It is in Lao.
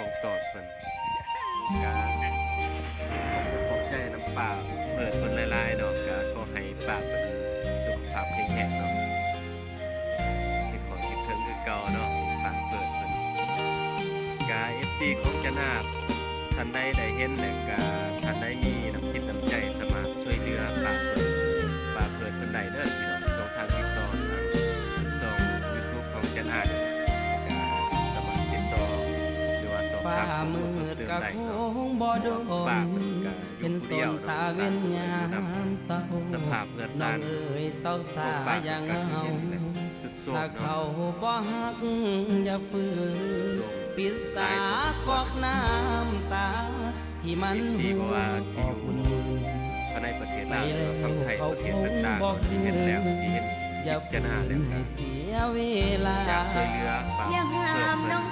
ຂອງຕອນເພິ່ນ ກະຂອບໃຈນຳປ້າເພີດເພິ່ນຫຼາຍໆເນາະ ກະຂໍໃຫ້ປ້າເພິ່ນສຸຂະພາບແຂງແຮງເນາະ ຄິດຮອດຄິດເຖິງຄືເກົ່າເນາະ ປ້າເພີດເພິ່ນ ກະເອັຟຊີຂອງຈັນອາ ທ່ານໃດໄດ້ເຫັນ ແລະກະທ່ານໃດມີນ້ຳຈິດນ້ຳໃຈ ສາມາດຊ່ວຍເຫຼືອປ້າເພີດ ປ້າເພີດເພິ່ນໄດ້ເດີພີ່ນ້ອງ ຊ່ອງທາງຕິດຕໍ່ທາງຊ່ອງຢູທູບຂອງຈັນອາ ກະສາມາດຕິດຕໍ່ ຫຼືວ່າສອບຖາມຂໍ້ມູນເພີ່ມເຕີມໄດ້ເນາະ ເພາະວ່າປ້າເພິ່ນກະຢູ່ຜູ້ດຽວເນາະ ສະພາບເຮືອນຊານຂອງປ້າເພິ່ນກະເຫັນແລ້ວ ສຸດໂຊມເນາະ ເພາະວ່າທີ່ຢູ່ພາຍໃນປະເທດລາວ ຫຼືວ່າທາງໄທປະເທດຕ່າງໆ ທີ່ເຫັນແລ້ວ ທີ່ເຫັນຄລິບຈັນອາແລ້ວ ກະຢາກຊ່ວຍເຫຼືອປ້າເພິ່ນ